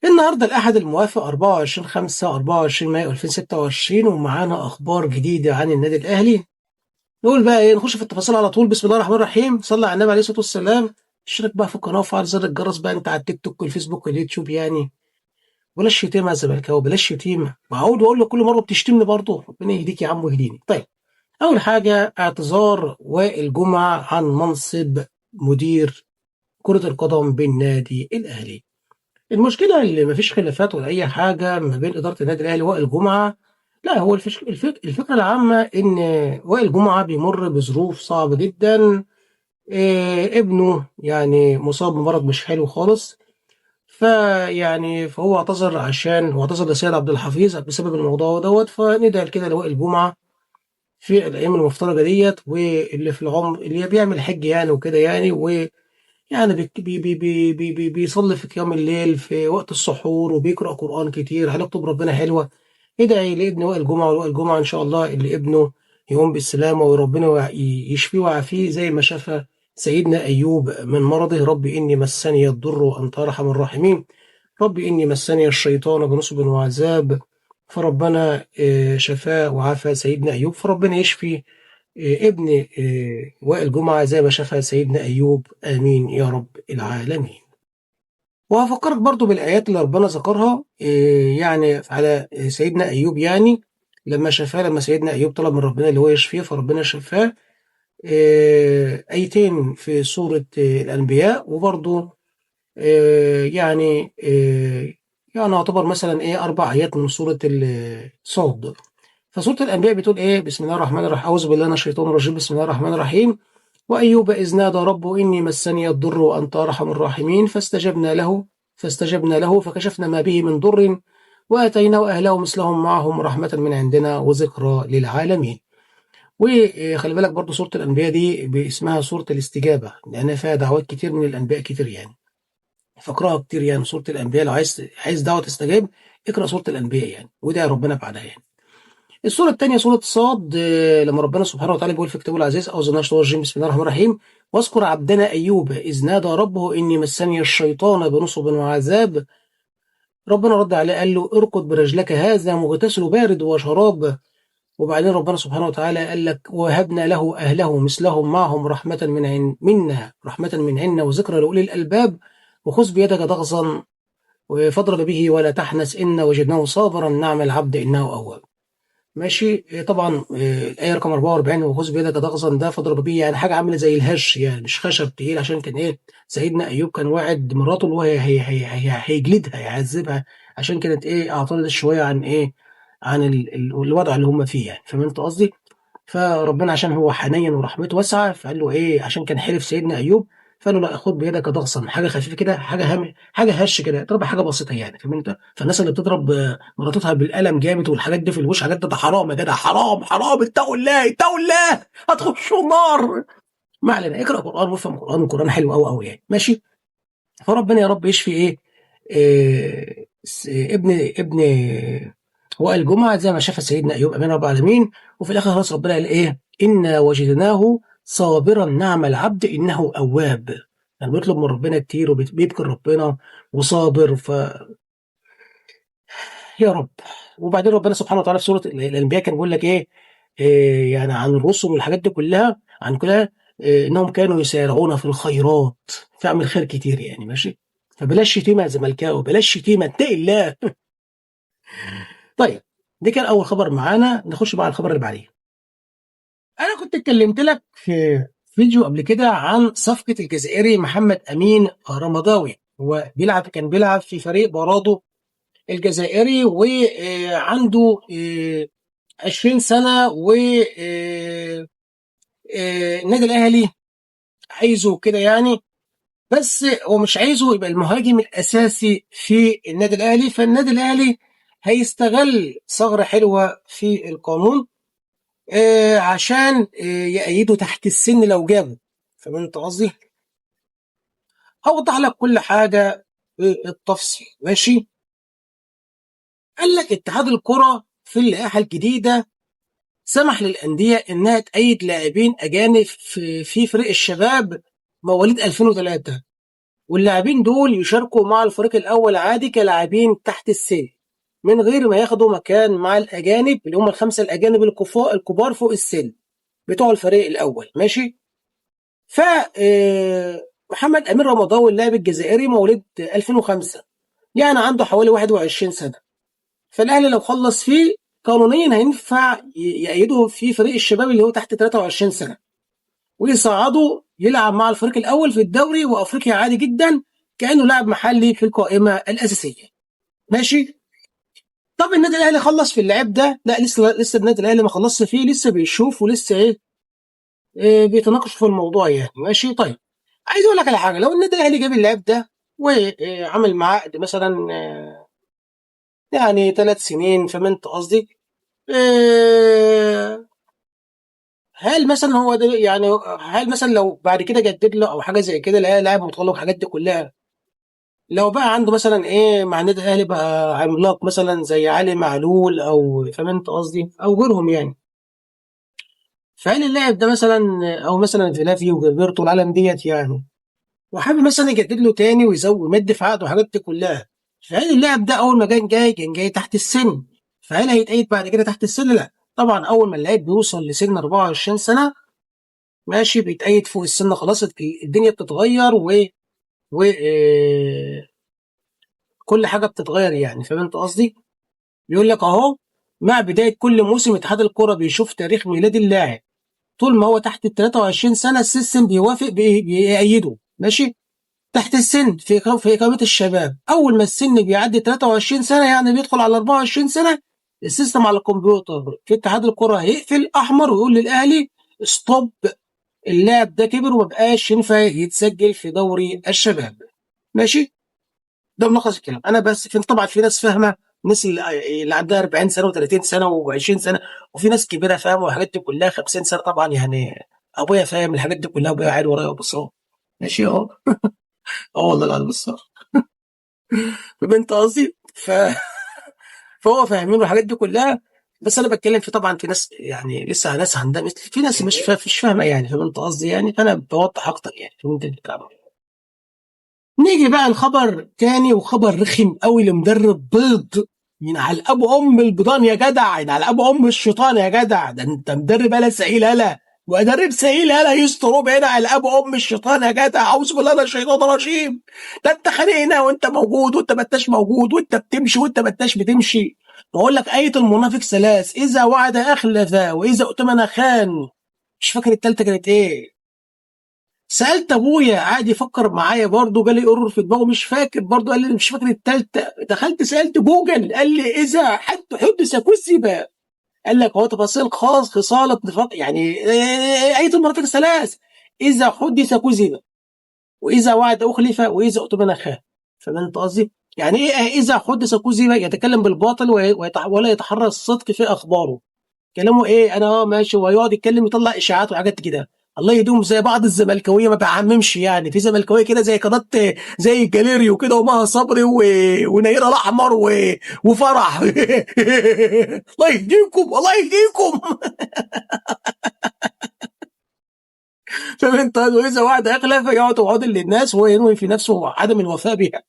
النهارده الأحد الموافق 24/5 24 مايو 2026، ومعانا أخبار جديدة عن النادي الأهلي. نقول بقى إيه، نخش في التفاصيل على طول. بسم الله الرحمن الرحيم، صلى على النبي عليه الصلاة والسلام. اشترك بقى في القناة وفعل زر الجرس بقى، أنت على التيك توك والفيسبوك واليوتيوب يعني. بلاش شتيمة يا زملكاوي، بلاش شتيمة. وأعود وأقول لك كل مرة بتشتمني برضه، ربنا يهديك يا عم ويهديني. طيب، أول حاجة اعتذار وائل جمعة عن منصب مدير كرة القدم بالنادي الأهلي. المشكلة اللي مفيش خلافات ولا أي حاجة ما بين إدارة النادي الأهلي ووائل جمعة. لا، هو الفكرة العامة إن وائل جمعة بيمر بظروف صعبة جدا. ابنه يعني مصاب بمرض مش حلو خالص، فيعني فهو اعتذر، عشان هو اعتذر لسيد عبد الحفيظ بسبب الموضوع دوت. فندعي كده لوائل جمعة في الأيام المفترجة ديت، واللي في العمر اللي بيعمل حج يعني وكده يعني، و يعني بي بي بي بي بي بيصلي في قيام الليل في وقت السحور، وبيقرأ قرآن كتير، علاقته بربنا حلوة. ادعي لابن وائل جمعة، ووائل جمعة إن شاء الله اللي ابنه يقوم بالسلامة، وربنا يشفيه ويعافيه زي ما شفى سيدنا أيوب من مرضه. ربي إني مسني الضر وأنت أرحم الراحمين، ربي إني مسني الشيطان بنصب وعذاب. فربنا شفاه وعافى سيدنا أيوب، فربنا يشفي ابن وائل جمعة زي ما شفى سيدنا أيوب، آمين يا رب العالمين. وهفكرك برضو بالآيات اللي ربنا ذكرها يعني على سيدنا أيوب، يعني لما شفاه، لما سيدنا أيوب طلب من ربنا اللي هو يشفيه فربنا شفاه. آيتين في سورة الأنبياء، وبرضو يعني يعني يعتبر مثلا إيه 4 آيات من سورة صاد. فسورة الأنبياء بتقول إيه؟ بسم الله الرحمن الرحيم، أعوذ بالله من الشيطان الرجيم، بسم الله الرحمن الرحيم. وأيوب إذ نادى ربه إني مسني الضر وأنت أرحم الراحمين، فاستجبنا له فكشفنا ما به من ضر وآتيناه أهله مثلهم معهم رحمة من عندنا وذكرى للعالمين. وخلي بالك برضو سورة الأنبياء دي باسمها سورة الاستجابة، لأن فيها دعوات كتير من الأنبياء كتير يعني، فاقراها كتير يعني. سورة الأنبياء لو عايز دعوة تستجاب اقرأ سورة الأنبياء يعني، وادعي ربنا بعدها يعني. السورة الثانية سورة صاد، لما ربنا سبحانه وتعالى بيقول في كتابه العزيز، أعوذ بالله من الشيطان الرجيم، بسم الله الرحمن الرحيم، واذكر عبدنا أيوب إذ نادى ربه إني مسني الشيطان بنصب وعذاب. ربنا رد عليه قال له اركض برجلك هذا مغتسل بارد وشراب. وبعدين ربنا سبحانه وتعالى قال لك وهبنا له أهله مثلهم معهم رحمة من عند منا، رحمة من عندنا وذكرى لأولي الألباب، وخذ بيدك ضغطا فاضرب به ولا تحنث إنا وجدناه صابرا نعم العبد إنه أواب. ماشي. طبعا الآية رقم 44 وخذ بيدك ضغطا ده فاضرب به، يعني حاجة عاملة زي الهش يعني، مش خشب تقيل، عشان كان إيه سيدنا أيوب كان واعد مراته اللي هو هيجلدها يعذبها، عشان كانت إيه اعترضت شوية عن إيه عن الوضع اللي هم فيه يعني، فاهم انت قصدي؟ فربنا عشان هو حنين ورحمته واسعة فقال له إيه، عشان كان حلف سيدنا أيوب فقال له لا خد بيدك ضغطا، حاجة خفيفة كده، حاجة هم، حاجة هش كده، اضرب حاجة بسيطة يعني، فاهم انت؟ فالناس اللي بتضرب مراتها بالقلم جامد والحاجات دي في الوش، حاجات ده حرام يا جدع، حرام حرام، اتقوا الله اتقوا الله، هتخشوا النار. ما علينا، اقرا قران وافهم قران، القران حلو قوي قوي يعني، ماشي. فربنا يا رب يشفي ايه، ابن وائل جمعة زي ما شاف سيدنا ايوب، امين رب العالمين. وفي الاخر خلاص ربنا قال ايه، انا وجدناه صابرا نعم العبد انه اواب. يعني بيطلب من ربنا كتير وبيبكي ربنا وصابر، ف يا رب. وبعدين ربنا سبحانه وتعالى في سورة الأنبياء كان بيقول لك إيه، إيه يعني عن الرسل والحاجات دي كلها، عن كلها إيه، إنهم كانوا يسارعون في الخيرات، فاعمل خير كتير يعني، ماشي. فبلاش شتيمة يا زملكاوي، بلاش شتيمة، اتقي الله. طيب دي كان أول خبر معانا، نخش بقى على الخبر اللي بعديه. أنا كنت اتكلمت لك في فيديو قبل كده عن صفقة الجزائري محمد أمين رمضاوي، هو كان بيلعب في فريق بارادو الجزائري، وعنده 20 سنة، و النادي الأهلي عايزه كده يعني، بس هو مش عايزه يبقى المهاجم الأساسي في النادي الأهلي. فالنادي الأهلي هيستغل ثغرة حلوة في القانون عشان يأيده تحت السن لو جابه، فاهم انت قصدي؟ هوضح لك كل حاجة بالتفصيل، ماشي. قال لك اتحاد الكرة في اللائحة الجديدة سمح للأندية إنها تأيد لاعبين أجانب في فريق الشباب مواليد 2003، واللاعبين دول يشاركوا مع الفريق الاول عادي كلاعبين تحت السن، من غير ما ياخدوا مكان مع الاجانب اللي هم الخمسة الاجانب الكبار فوق السن بتوع الفريق الاول. ماشي. ف محمد امين رمضاوي اللاعب الجزائري مواليد 2005، يعني عنده حوالي 21 سنة. فالاهلي لو خلص فيه قانونيا هينفع يأيده في فريق الشباب اللي هو تحت 23 سنة، ويصعده يلعب مع الفريق الاول في الدوري وافريقيا عادي جدا كانه لاعب محلي في القائمة الاساسية. ماشي. طب النادي الاهلي خلص في اللاعب ده؟ لا، لسه النادي الاهلي ما خلصش فيه، لسه بيشوف ولسه ايه بيتناقشوا في الموضوع يعني. ماشي. طيب عايز اقول لك على حاجة، لو النادي الاهلي جاب اللاعب ده وعمل معاه عقد مثلا يعني 3 سنين، فاهم انت قصدي؟ هل مثلا هو ده يعني، هل مثلا لو بعد كده جدد له او حاجة زي كده، لا لاعب متالق الحاجات دي كلها، لو بقى عنده مثلا ايه مع النادي الاهلي بقى عملاق مثلا زي علي معلول او فاهم انت قصدي او غيرهم يعني، فهل اللاعب ده مثلا او مثلا فلافيو وجilberto العالم ديت يعني، وحابب مثلا يجدد له تاني ويزود ويمد في عقده والحاجات دي كلها، فهل اللاعب ده اول ما كان جاي كان جاي تحت السن، فهل هيتقيد بعد كده تحت السن؟ لا طبعا، اول ما اللاعب بيوصل لسن 24 سنة ماشي بيتقيد فوق السن، خلاص الدنيا بتتغير و كل حاجة بتتغير يعني، فاهم انت قصدي؟ بيقول لك اهو مع بداية كل موسم اتحاد الكره بيشوف تاريخ ميلاد اللاعب، طول ما هو تحت ال 23 سنة ال system بيوافق بيأيده، ماشي، تحت السن في إقامة الشباب. أول ما السن بيعدي 23 سنة يعني بيدخل على 24 سنة، ال system على الكمبيوتر في اتحاد الكرة هيقفل أحمر ويقول للأهلي stop، اللاعب ده كبر وما بقاش ينفع يتسجل في دوري الشباب. ماشي، ده ملخص الكلام. أنا بس في طبعا في ناس فاهمة، الناس اللي عندها 40 سنة و30 سنة و20 سنة، وفي ناس كبيرة فاهمة والحاجات دي كلها 50 سنة طبعا يعني، أبويا فاهم الحاجات دي كلها، أبويا قاعد ورايا وبص أهو. ماشي أهو. والله العظيم بص فهمت قصدي؟ فهو فاهمين الحاجات دي كلها، بس انا بتكلم في طبعا في ناس يعني لسه ناس عندها مثل، في ناس مش فاهمه يعني، فهمت قصدي يعني، فانا بوضح اكتر يعني، فهمت الكلام. نيجي بقى الخبر تاني، وخبر رخم قوي لمدرب بيض، من على ابو ام البيضان يا جدع، من على ابو ام الشيطان يا جدع، ده انت مدرب هلا سعيل هلا، ومدرب سعيل هلا يستروب هنا على ابو ام الشيطان يا جدع، اعوذ بالله من الشيطان الرجيم، ده انت خانقنا وانت موجود وانت ما انتش موجود، وانت بتمشي وانت ما انتش بتمشي. بقول لك آية المنافق ثلاث، إذا وعد أخلف وإذا اؤتمن خان. مش فاكر التالتة كانت إيه. سألت أبويا قعد يفكر معايا برضه، جالي error في دماغه مش فاكر برضه، قال لي مش فاكر التالتة. دخلت سألت جوجل قال لي إذا حد حدث كذب. قال لك هو تفاصيل خاص خصالة نفاق يعني، آية المنافق ثلاث، إذا حدث كذب وإذا وعد أخلف وإذا اؤتمن خان. فهمت قصدي؟ يعني إيه إذا حدث كذب؟ يتكلم بالباطل ولا يتحرى الصدق في أخباره. كلامه إيه؟ أنا ماشي، ويقعد يتكلم يطلع إشاعات وحاجات كده. الله يهديهم زي بعض الزملكاويه، ما بعممش يعني، في زملكاويه كده زي قناة زي الجاليريو كده ومها صبري ونيره الاحمر وفرح. الله يهديكم الله يهديكم. فاهم انت؟ واذا وعد اخلف يقعد وعود للناس وهو ينوي في نفسه عدم الوفاء بها.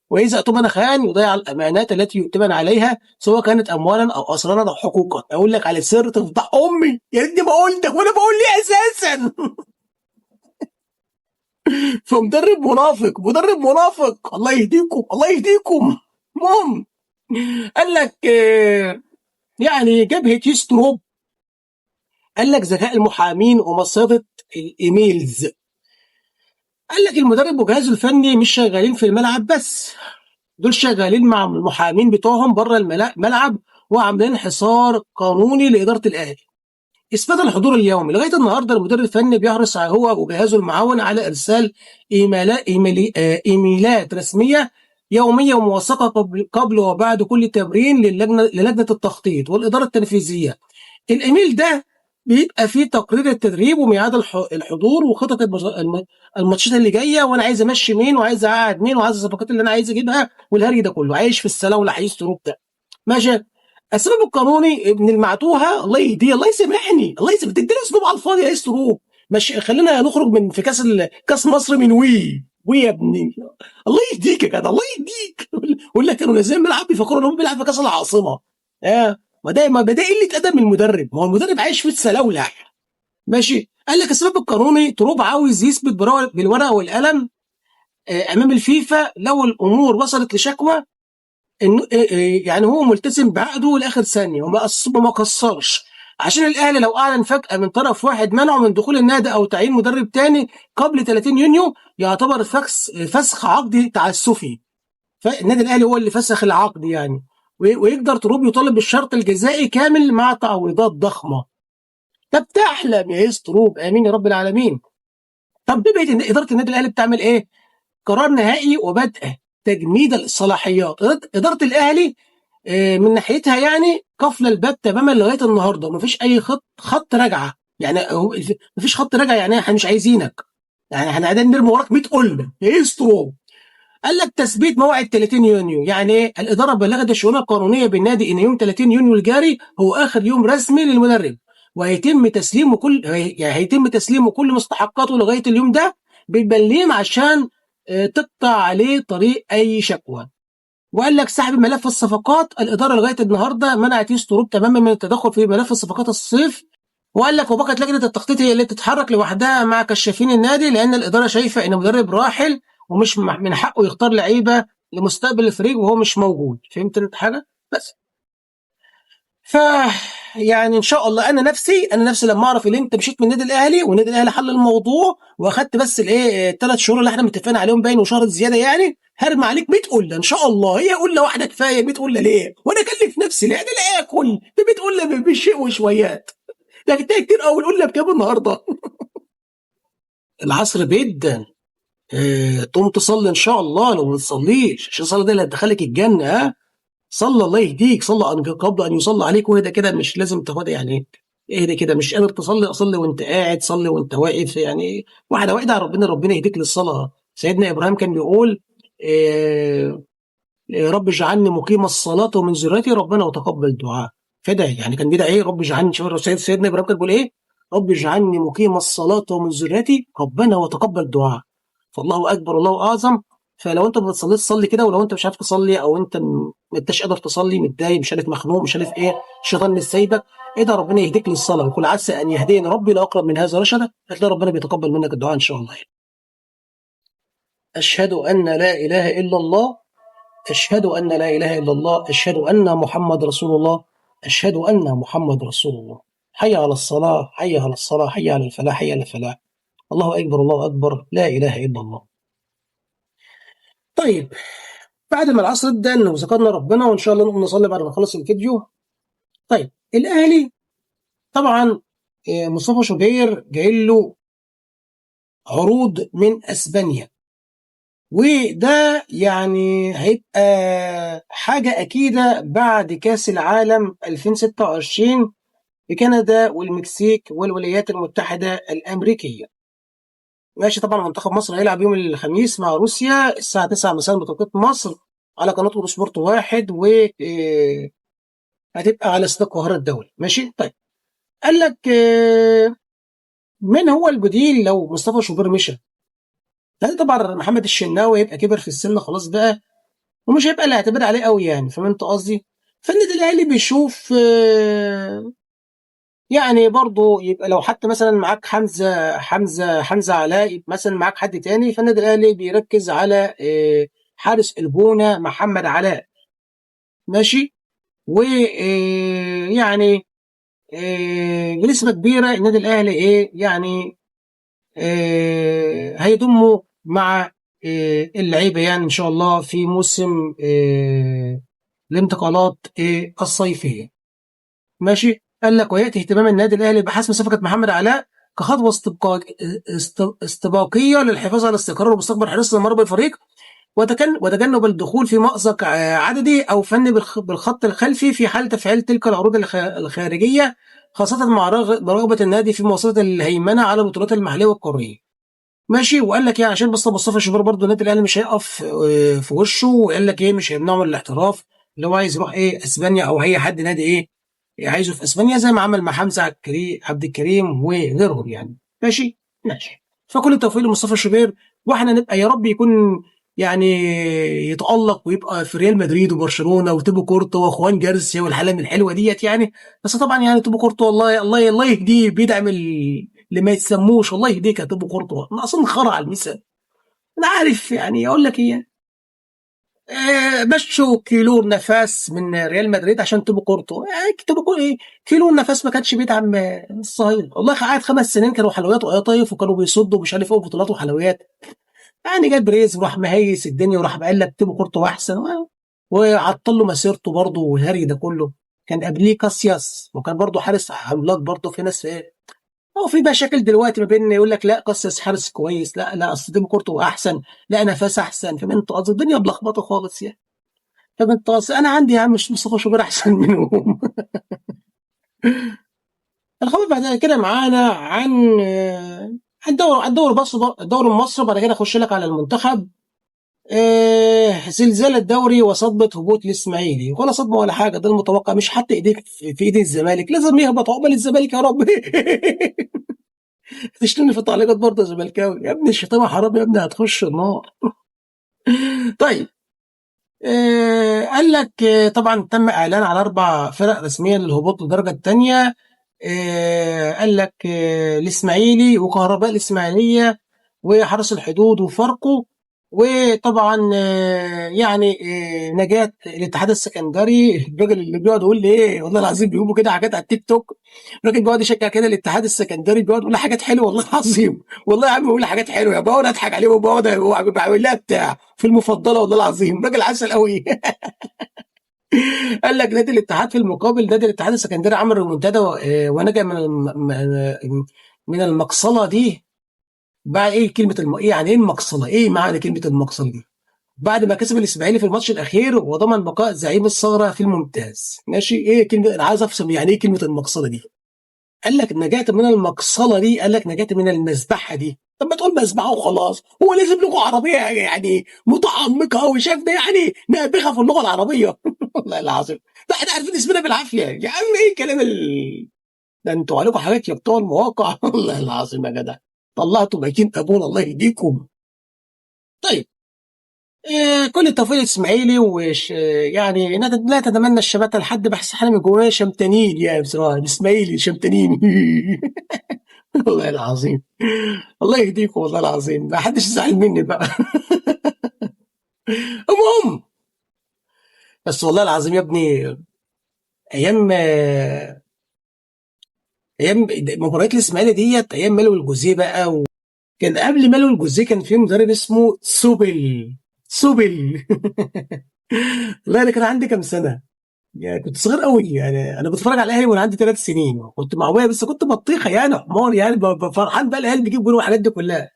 واذا اؤتمن خان يضيع الامانات التي يؤتمن عليها سواء كانت اموالا او اسرارا او حقوقا. اقول لك على سر تفضح امي، يا ريتني ما قلتك، وانا بقول ليه اساسا. فمدرب منافق، مدرب منافق، الله يهديكم الله يهديكم. المهم قال لك يعني جبهة يستروب، قال لك ذكاء المحامين ومصيدة ال emails. قال لك المدرب وجهازه الفني مش شغالين في الملعب بس، دول شغالين مع المحامين بتوعهم بره الملعب، وعاملين حصار قانوني لإدارة الأهلي. إثبات الحضور اليومي لغاية النهارده المدير الفني بيحرص هو وجهازه المعاون على إرسال إيميلات رسمية يومية وموثقة قبل وبعد كل تمرين للجنة التخطيط والإدارة التنفيذية. الإيميل ده بيبقى فيه تقرير التدريب وميعاد الحضور وخطط الماتشات اللي جاية، وانا عايز امشي مين وعايز اقعد مين وعايز الصفقات اللي انا عايز اجيبها والهري ده كله. عايش في السلام ولا حيث تروب ده. ماشي. السبب القانوني ابن المعتوهه الله يهديه الله يسامحني الله يسامحني، تديني اسلوب على الفاضي يا استروب. ماشي، خلينا نخرج من في كاس مصر من وي. ويا ابني الله يهديك يا جدع، الله يهديك. يقول لك كانوا نازلين الملعب بيفكروا ان هم بيلعب في كاس العاصمة. ما ده قلة ادب من المدرب، ما هو المدرب عايش في السلولح. ماشي. قال لك السبب القانوني، تروب عاوز يثبت بالورقة والقلم امام الفيفا لو الامور وصلت لشكوى انه يعني هو ملتزم بعقده لاخر ثانية وما قصرش، عشان الاهلي لو اعلن فجاة من طرف واحد منعه من دخول النادي او تعيين مدرب تاني قبل 30 يونيو يعتبر فسخ عقد تعسفي. فالنادي الاهلي هو اللي فسخ العقد يعني، ويقدر تروب يطالب بالشرط الجزائي كامل مع تعويضات ضخمة. طب تحلم يا يس تروب، امين يا رب العالمين. طب بقية ادارة النادي الاهلي بتعمل ايه؟ قرار نهائي وبدء تجميد الصلاحيات. ادارة الاهلي من ناحيتها يعني قافله الباب تماما لغاية النهارده، مفيش اي خط رجعه، يعني مفيش خط رجعه، يعني احنا مش عايزينك، يعني احنا قاعدين نرمي وراك 100 قلة يا ستروب. قال لك تثبيت موعد 30 يونيو، يعني ايه؟ الادارة بلغت الشؤون القانونية بالنادي ان يوم 30 يونيو الجاري هو اخر يوم رسمي للمدرب، وهيتم تسليمه كل يعني هيتم تسليمه كل مستحقاته لغاية اليوم ده بالبليم عشان تقطع عليه طريق اي شكوى. وقال لك سحب ملف الصفقات، الادارة لغاية النهارده منعت يستروب تماما من التدخل في ملف الصفقات الصيف. وقال لك وبقت لجنة التخطيط هي اللي تتحرك لوحدها مع كشافين النادي، لان الادارة شايفه ان مدرب راحل ومش من حقه يختار لعيبة لمستقبل الفريق وهو مش موجود. فهمت انت حاجة؟ بس ف يعني ان شاء الله انا نفسي لما اعرف ان انت مشيت من النادي الاهلي والنادي الاهلي حل الموضوع واخدت بس الايه الثلاث شهور اللي احنا متفقين عليهم باين وشهر زيادة، يعني هرمي عليك 100 قلة ان شاء الله. هي قلة واحدة كفاية، 100 قلة ليه؟ وانا اكلف نفسي ليه؟ انا لا اكل ب 100 قلة بشيء وشويات، ده كتير قوي. القلة بكام النهارده؟ العصر بيدا. تقوم تصلي ان شاء الله، لو ما تصليش عشان الصلاة دي اللي هتدخلك الجنة. ها صلى الله يهديك، صلى قبل ان يصلى عليك، واهدى كده، مش لازم تاخدها يعني اهدى كده. مش قادر تصلي اصلي وانت قاعد، صلي وانت واقف، يعني واحدة واحدة على ربنا، ربنا يهديك للصلاة. سيدنا ابراهيم كان بيقول رب اجعلني مقيم الصلاة ومن ذريتي ربنا وتقبل دعاء. فده يعني كان بيدعي ايه؟ رب اجعلني، شوف سيدنا ابراهيم كان بيقول ايه؟ رب اجعلني مقيم الصلاة ومن ذريتي ربنا وتقبل دعاء. فالله اكبر والله اعظم. فلو انت ما بتصليش صلي كده، ولو انت مش عارف تصلي او انت ما انتش قادر تصلي، متضايق، مش عارف، مخنوق، مش عارف ايه، الشيطان مش سايبك، ايه ده؟ ربنا يهديك للصلاة، وقل عسى ان يهديني ربي لاقرب من هذا رشدا. هتلاقي ربنا بيتقبل منك الدعاء ان شاء الله. اشهد ان لا اله الا الله، اشهد ان لا اله الا الله، اشهد ان محمد رسول الله، اشهد ان محمد رسول الله. حي على الصلاة، حي على الصلاة، حي على الفلاح، حي على الفلاح. الله اكبر، الله اكبر، لا اله الا الله. طيب بعد ما العصر ادن وذكرنا ربنا، وان شاء الله نقوم نصلي بعد ما نخلص الفيديو. طيب الاهلي طبعا مصطفى شوبير جاي له عروض من اسبانيا، وده يعني هيبقى حاجة أكيدة بعد كأس العالم 2026 في كندا والمكسيك والولايات المتحدة الأمريكية. ماشي. طبعا منتخب مصر هيلعب يوم الخميس مع روسيا الساعة 9 مساء بتوقيت مصر على قناة أورو سبورت 1، و هتبقى على استاد القاهرة الدولي. ماشي. طيب قال لك من هو البديل لو مصطفى شوبير مشى؟ لان طبعا محمد الشناوي هيبقى كبر في السن خلاص بقى، ومش هيبقى الاعتماد عليه قوي يعني، فاهم انت قصدي؟ فالنادي الاهلي بيشوف يعني برضه يبقى لو حتى مثلا معاك حمزة علاء، يبقى مثلا معاك حد تاني. فالنادي الاهلي بيركز على حارس الجونه محمد علاء. ماشي. و يعني بنسبة كبيرة النادي الاهلي ايه يعني هيضمه مع اللعيبة يعني ان شاء الله في موسم الانتقالات الصيفية. ماشي. قال لك وياتي اهتمام النادي الاهلي بحسم صفقة محمد علاء كخطوه استباقية للحفاظ على استقرار ومستقبل حراسة المرمى بالفريق، وتجنب الدخول في مأزق عددي او فني بالخط الخلفي في حال تفعيل تلك العروض الخارجية، خاصة مع رغبة النادي في مواصلة الهيمنة على البطولات المحلية والقاريه. ماشي. وقال لك ايه عشان بس مصطفى شوبير برضه النادي الاهلي مش هيقف في وشه، وقال لك ايه مش هيمنعه من الاحتراف، اللي هو عايز يروح ايه اسبانيا او اي حد نادي ايه عايزه في اسبانيا، زي ما عمل مع حمزة عبد الكريم وغيرهم يعني. ماشي ماشي. فكل التوفيق لمصطفى شوبير، واحنا نبقى يا رب يكون يعني يتألق ويبقى في ريال مدريد وبرشلونة وتيبو كورتو وخوان جارسيا والحالة الحلوة ديت يعني. بس طبعا يعني تيبو كورتو والله الله الله يهديه، بيدعم اللي ما يتسموش، الله يهديك يا تيبو كورتو، ناقصين خرا على المثال. انا عارف يعني اقول لك ايه. مشوا كيلور نفاس من ريال مدريد عشان تيبو كورتو. تيبو كورتو ايه؟ كيلور نفاس ما كانش بيدعم الصهاينة والله. قعد 5 سنين كانوا حلويات وقطايف، وكانوا بيصدوا مش عارف ايه وبطولات وحلويات يعني. جاب بريز وراح مهيس الدنيا وراح قال لك تيبو كورتو احسن، وعطل له مسيرته برضه والهري ده كله. كان قبليه كاسياس وكان برضه حارس عملاق برضه. في ناس ايه هو في مشاكل دلوقتي ما بين يقول لك لا كاسياس حارس كويس، لا لا اصل تيبو كورتو احسن، لا نفاس احسن. فاهم انت قصدي؟ الدنيا ملخبطة خالص يعني. فاهم انت قصدي؟ انا عندي يا عم مش مصطفى شوبير احسن منهم. الخبر بعد كده معانا عن الدوري بس، الدوري المصري. بعد كده اخش لك على المنتخب. زلزال الدوري وصدمة هبوط الاسماعيلي، ولا صدمة ولا حاجة، ده المتوقع. مش حاطط ايديك في ايد الزمالك، لازم يهبط عقبال الزمالك يا رب. تشتمني في التعليقات برضه يا زملكاوي يا ابني، الشتيمة حرام يا ابني، هتخش النار. طيب قال لك طبعا تم اعلان على 4 فرق رسميا للهبوط للدرجة الثانية. قال لك الاسماعيلي وكهرباء الاسماعيلية وحرس الحدود وفاركو، وطبعا يعني نجاة الاتحاد السكندري. الراجل اللي بيقعد يقول لي ايه والله العظيم، بيقولوا كده حاجات على التيك توك، الراجل بيقعد يشجع كده الاتحاد السكندري، بيقعد يقول حاجات حلوة والله العظيم. والله يا عم بيقول حاجات حلوة، بقعد اضحك عليه وبقعد بعمل لها بتاع في المفضلة والله العظيم، راجل عسل قوي. قال لك نادي الاتحاد في المقابل، نادي الاتحاد السكندري عمل ريمونتادا ونجا من المقصله دي. بعد ايه كلمة ايه يعني ايه المقصله؟ ايه معنى كلمة المقصله دي؟ بعد ما كسب الاسماعيلي في الماتش الاخير وضمن بقاء زعيم الثغرة في الممتاز. ماشي، ايه كلمة؟ انا عايز افهم يعني ايه كلمة المقصله دي. قال لك نجات من المقصله دي، قال لك نجات من المذبحة دي. طب ما تقول مذبحه وخلاص، هو لازم لغة عربية يعني متعمقه قوي، شايف ده يعني نابغه في اللغة العربية. والله العظيم ده احنا عارفين اسمنا بالعافية يا عم. ايه كلام ده انتوا عليكم حاجات يا بتوع المواقع. والله العظيم يا جدع طلعتوا ميتين ابونا، الله يهديكم. طيب كل التوفيق للاسماعيلي، وش يعني لا تتمنى الشبكة لحد، بحس احنا من جوايا شمتانين يعني بصراحة، الاسماعيلي شمتانين. والله العظيم الله يهديكم والله العظيم، ما حدش يزعل مني بقى. المهم بس والله العظيم يا ابني، ايام مباريات الاسماعيلي ديت، ايام مالو الجوزية بقى، كان قبل مالو الجوزية كان في مدرب اسمه سوبل. سوبل. لا انا كان عندي كام سنة يعني، كنت صغير قوي يعني. انا بتفرج على الاهلي وانا عندي 3 سنين، كنت مع ابويا بس كنت بطيخه يعني، حمار يعني، فرحان بقى الاهلي بيجيب جول والحاجات دي كلها.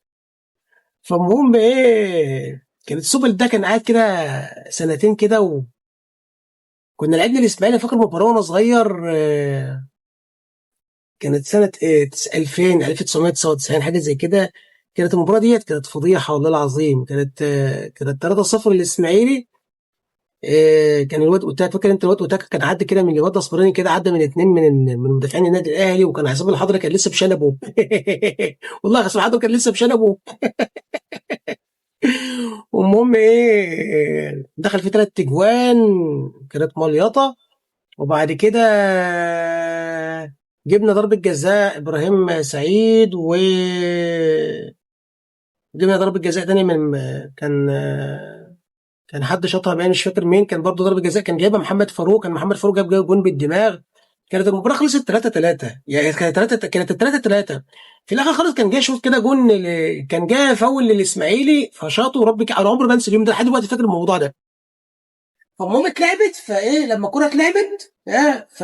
فالمهم ايه، كانت سوبل ده كان قاعد كده سنتين كده، وكنا لعبنا الاسماعيلي فاكر مباراة وانا صغير، كانت سنة ايه 2000 1999 حاجة زي كده. كانت المباراة ديت كانت فضيحة والله العظيم، كانت 3-0 للاسماعيلي. كان الواد اوتاكا، فاكر انت الواد اوتاكا كان عدى كده من الواد اصفراني كده، عدى من 2 من مدافعين النادي الاهلي، وكان عصام الحضري كان لسه بشنبه. والله عصام الحضري كان لسه بشنبه. والمهم ايه، دخل في 3 اجوان، كانت مليطه. وبعد كده جبنا ضربه جزاء ابراهيم سعيد، و جبنا ضربه جزاء تاني من كان حد شاطها باين مش فاكر مين، كان برضه ضربه جزاء كان جايبها محمد فاروق، كان محمد فاروق جاب جون بالدماغ. كانت المباراة خلصت 3-3 يعني، كانت 3، كانت 3-3 في الاخر خالص. كان جاي شوط كده جون كان جاي فاول للاسماعيلي فشاطه وربك، انا عمري ما انسى اليوم ده لحد دلوقتي فاكر الموضوع ده. فالمهم اتلعبت، فايه لما الكورة اتلعبت ف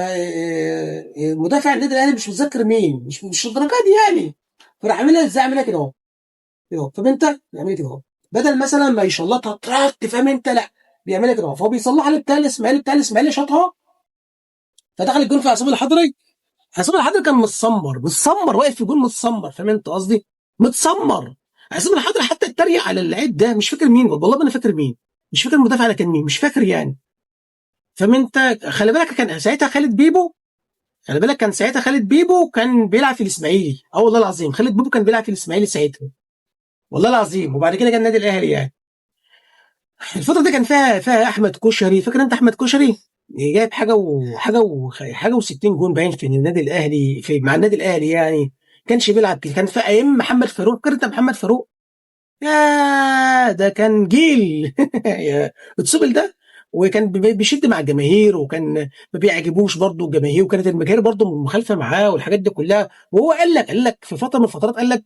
مدافع النادي الاهلي مش متذكر مين، مش الدرجة دي يعني، فراح عاملها ازاي، عاملها كده اهو كده اهو، فاهم انت؟ بيعملها كده اهو، بدل مثلا ما يشلطها تراك فاهم انت، لا بيعملها كده اهو، فهو بيصلحها لبتاع الاسماعيلي، بتاع الاسماعيلي شاطها، فدخل الجون في عصام الحضري. عصام الحضري كان متسمر، متسمر واقف في جون متسمر، فاهم انت قصدي؟ متسمر. عصام الحضري حتى اتريق على اللعيب ده، مش فاكر مين والله، ما انا فاكر مين، مش فاكر المدافع ده كان مين، مش فاكر يعني، فاهم انت؟ خلي بالك كان ساعتها خالد بيبو، خلي بالك كان ساعتها خالد بيبو كان بيلعب في الاسماعيلي، اه والله العظيم خالد بيبو كان بيلعب في الاسماعيلي ساعتها. والله العظيم. وبعد كده جه النادي الاهلي يعني. الفترة دي كان فيها احمد كشري، فاكر انت احمد كشري؟ جايب حاجة وحاجه وحاجه و60 جون باين في النادي الاهلي، في مع النادي الاهلي يعني. كانش بيلعب كده. كان في ايام محمد فاروق، فاكر انت محمد فاروق؟ يا ده كان جيل يا اتسبل ده. وكان بيشد مع الجماهير، وكان ما بيعجبوش برضه الجماهير، وكانت الجماهير برضه مخالفة معاه والحاجات دي كلها. وهو قال لك في فترة من الفترات، قال لك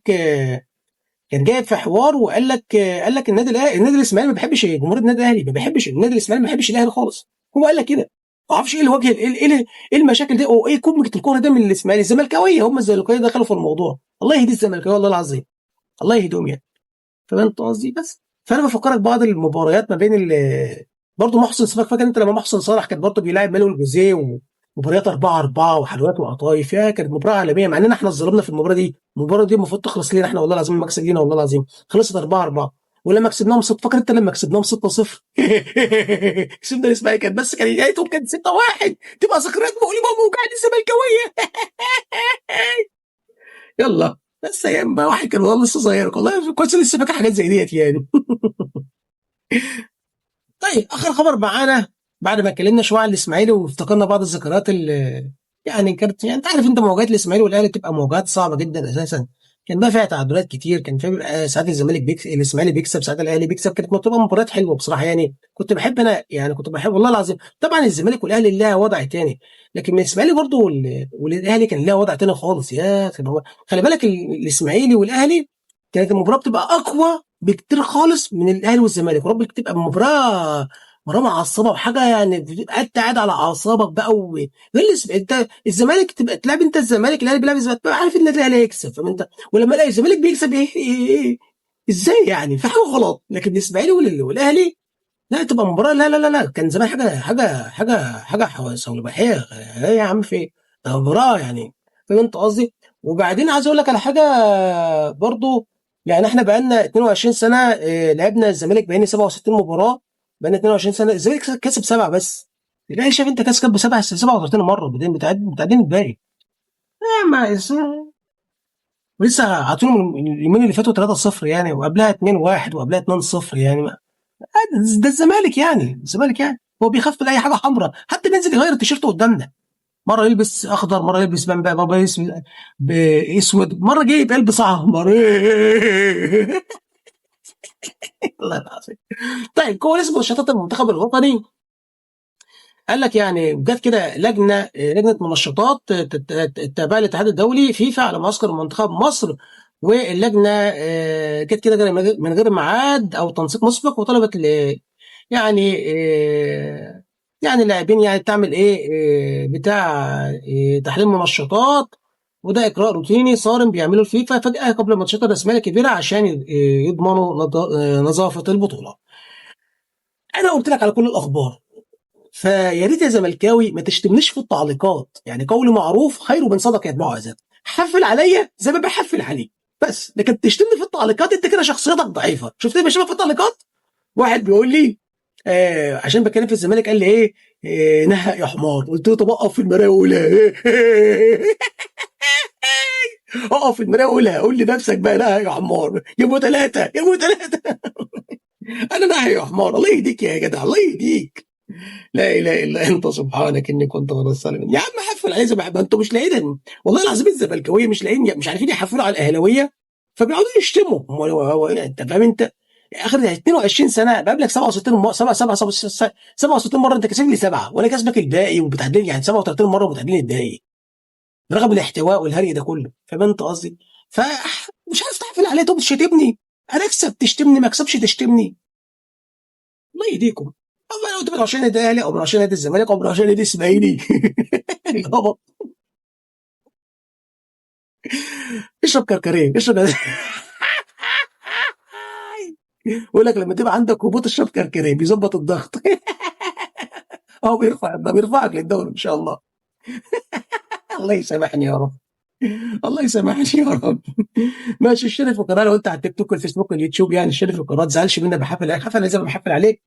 كان جايب في حوار وقال لك قال لك النادي الاهلي، النادي الاسماعيلي ما بيحبش جمهور النادي الاهلي، ما بيحبش النادي الاسماعيلي، ما بيحبش الاهلي خالص. هو قال لك كده. ما اعرفش ايه الوجه، ايه المشاكل دي، وايه قمة الكورة ده من الاسماعيلي. الزملكاويه هم الزملكاويه دخلوا في الموضوع. الله يهدي الزملكاويه والله العظيم، الله يهديهم يعني. فاهم قصدي؟ بس فانا بفكرك بعض المباريات ما بين برضه محسن صلاح، فاكر انت لما محسن صلاح كان برضه بيلاعب مانويل جوزيه ومباريات 4-4 وحلويات وقطايف، يا كانت مباراة عالمية، مع اننا احنا اتظلمنا في المباراة دي. المباراة دي المفروض تخلص لينا احنا والله العظيم، المكسب لينا والله العظيم. خلصت 4-4. ولما كسبناهم 6، فاكر انت لما كسبناهم 6-0؟ كسبنا الاسماعيلي، كانت بس كان يا ريتهم كان 6-1، تبقى ذكريات مؤلمة وموجعه للزملكاويه. يلا بس ايام بقى، واحد كان والله لسه صغير، والله كويس لسه فاكر حاجات زي ديت يعني. طيب اخر خبر معانا بعد ما اتكلمنا شوية عن الاسماعيلي وافتكرنا بعض الذكريات اللي يعني كانت، يعني انت عارف انت مواجهات الاسماعيلي والاهلي بتبقى مواجهات صعبة جدا اساسا. كان بقى فيها تعادلات كتير، كان فيها بيبقى ساعات الزمالك بيكسب، الاسماعيلي بيكسب، ساعات الاهلي بيكسب. كانت بتبقى مباريات حلوة بصراحة يعني. كنت بحب انا يعني، كنت بحب والله العظيم. طبعا الزمالك والاهلي لها وضع تاني، لكن الاسماعيلي برضه والاهلي كان لها وضع تاني خالص. يا هو خلي بالك الاسماعيلي والاهلي كانت المباراة بتبقى اقوى بكتير خالص من الاهلي والزمالك. ورب بتبقى مباراة معصبة وحاجه يعني، بتبقى انت قاعد على اعصابك بقى. انت الزمالك تبقى تلعب، انت الزمالك، الاهلي بيلعب الزمالك، تبقى عارف ان الاهلي هيكسب، فاهم انت؟ ولما الاقي الزمالك بيكسب ايه, إيه, إيه ازاي يعني؟ في حاجة غلط. لكن الاسماعيلي والاهلي لا، تبقى مباراة لا لا لا لا، كان زمان حاجة حاجة حاجة حاجة صلبحيه. ايه يا عم في ايه؟ ده مباراة يعني، فاهم انت قصدي؟ وبعدين عايز اقول لك على حاجة برضو، يعني احنا بقالنا 22 سنة لعبنا الزمالك، بقالنا 67 مباراة، بقالنا 22 سنة الزمالك كسب 7 بس. الاهلي شايف انت كسب 37 مرة، بعدين بتعدين الباقي. ما ولسه عاطينهم اليومين اللي فاتوا 3-0 يعني، وقبلها 2-1 وقبلها 2-0 يعني. ده الزمالك يعني، الزمالك يعني هو بيخاف من اي حاجة حمراء، حتى بينزل يغير التيشيرت قدامنا، مرة يلبس اخضر، مرة يلبس بامبا، مرة يلبس اسود، مرة جاي يلبس احمر. الله العظيم. طيب كواليس منشطات المنتخب الوطني، قال لك يعني جت كده لجنة منشطات التابعة للاتحاد الدولي فيفا على معسكر منتخب مصر، واللجنة جت كده من غير ميعاد او تنسيق مسبق، وطلبت يعني يعني اللاعبين يعني تعمل ايه بتاع تحليل منشطات، وده اجراء روتيني صارم بيعمله الفيفا فجاة قبل الماتشات الرسمية الكبيرة عشان يضمنوا نظافة البطولة. انا قلت لك على كل الاخبار، فيا ريت يا زملكاوي ما تشتمنيش في التعليقات، يعني قول معروف خير من صدق يتبعه اذى. حفل عليا زي ما بحفل عليك بس، لكن تشتمني في التعليقات انت كده شخصيتك ضعيفة. شفت بشتمك في التعليقات؟ واحد بيقول لي عشان بتكلم في الزمالك قال لي ايه، نهق يا حمار. قلت له طب اقف في المراية وقولها. اقف في المراية وقولها، قول لنفسك بقى نهق يا حمار، يبقوا ثلاثة يبقوا ثلاثة. انا نهق يا حمار، الله يهديك يا جدع، الله يهديك. لا اله الا انت سبحانك اني كنت من الظالمين. يا عم حفل عليه زي ما انتوا مش لاقيين والله العظيم، الزملكاويه مش لاقيين، مش عارفين يحفلوا على الاهلاوية، فبيقعدوا يشتموا. هو انت فاهم انت اخر 22 سنة بقابلك 67 سبعة سبعة 67 مرة، انت كسب لي 7 وانا كسبك الباقي، وبتعادلني يعني 37 مرة وبتعادلني الباقي، برغم الاحتواء والهري ده كله. فاهم انت قصدي؟ فمش عارف تحفل عليه. طب تشتمني انا اكسب تشتمني، ما اكسبش تشتمني. الله يهديكم. اما لو انت من عشان النادي الاهلي او من عشان نادي الزمالك او من عشان نادي الاسماعيلي يابا اشرب كركريه، اشرب. يقول لك لما تبقى عندك هبوط اشرب كركريه بيظبط الضغط. هو بيرفعك للدوري ان شاء الله. الله يسامحني يا رب، الله يسامحني يا رب. ماشي، اشترك في القناة لو انت على التيك توك والفيسبوك واليوتيوب، يعني اشترك في القناة، ما تزعلش مني، بحفل عليك، حفل زي ما بحفل عليك.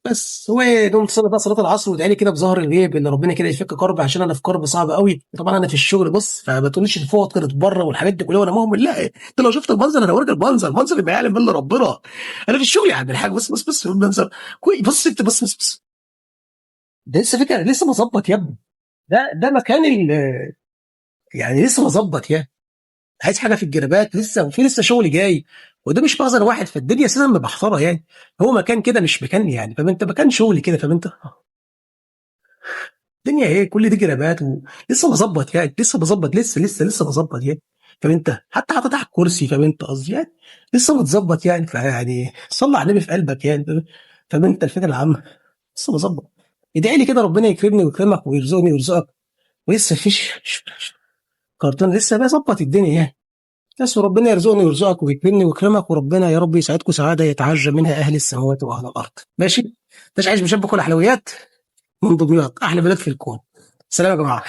بس هو نقوم تصلي بقى صلاة العصر، وادعي لي كده بظهر الغيب ان ربنا كده يفك كرب، عشان انا في كرب صعب قوي. طبعا انا في الشغل بص، فما تقوليش الفوط كانت بره والحاجات دي كلها وانا مهمل، لا انت لو شفت المنظر، انا اوريك المنظر، المنظر اللي ما يعلم الا ربنا. انا في الشغل يا عم الحاج، بص بص بص المنظر، بص انت، بص بص بص، ده لسه فكرة، لسه مظبط يا ابني، ده مكان يعني لسه مظبط يا، عايز حاجة في الجرابات لسه، وفي لسه شغل جاي، وده مش مخزن واحد، فالدنيا اساسا مبحثره يعني. هو مكان كده مش مكان يعني، فاهم انت، مكان شغل كده، فاهم انت، الدنيا ايه، كل دي جرابات ولسه بظبط يعني، لسه بظبط، لسه لسه لسه بظبط يعني، فاهم انت، حتى حاطط على الكرسي، فاهم انت قصدي يعني، لسه بتظبط يعني. فيعني صلي على النبي في قلبك يعني، فاهم انت الفكرة العامة، لسه بظبط. ادعي لي كده ربنا يكرمني ويكرمك ويرزقني ويرزقك، ولسه فيش كرتون، لسه بظبط الدنيا يعني. بس وربنا يرزقني ويرزقك ويكرمني ويكرمك، وربنا يا رب يسعدكم سعادة يتعجب منها اهل السماوات واهل الارض. ماشي؟ مش عايش بشبك ولا حلويات من دمياط، احلى بلد في الكون. سلام يا جماعة.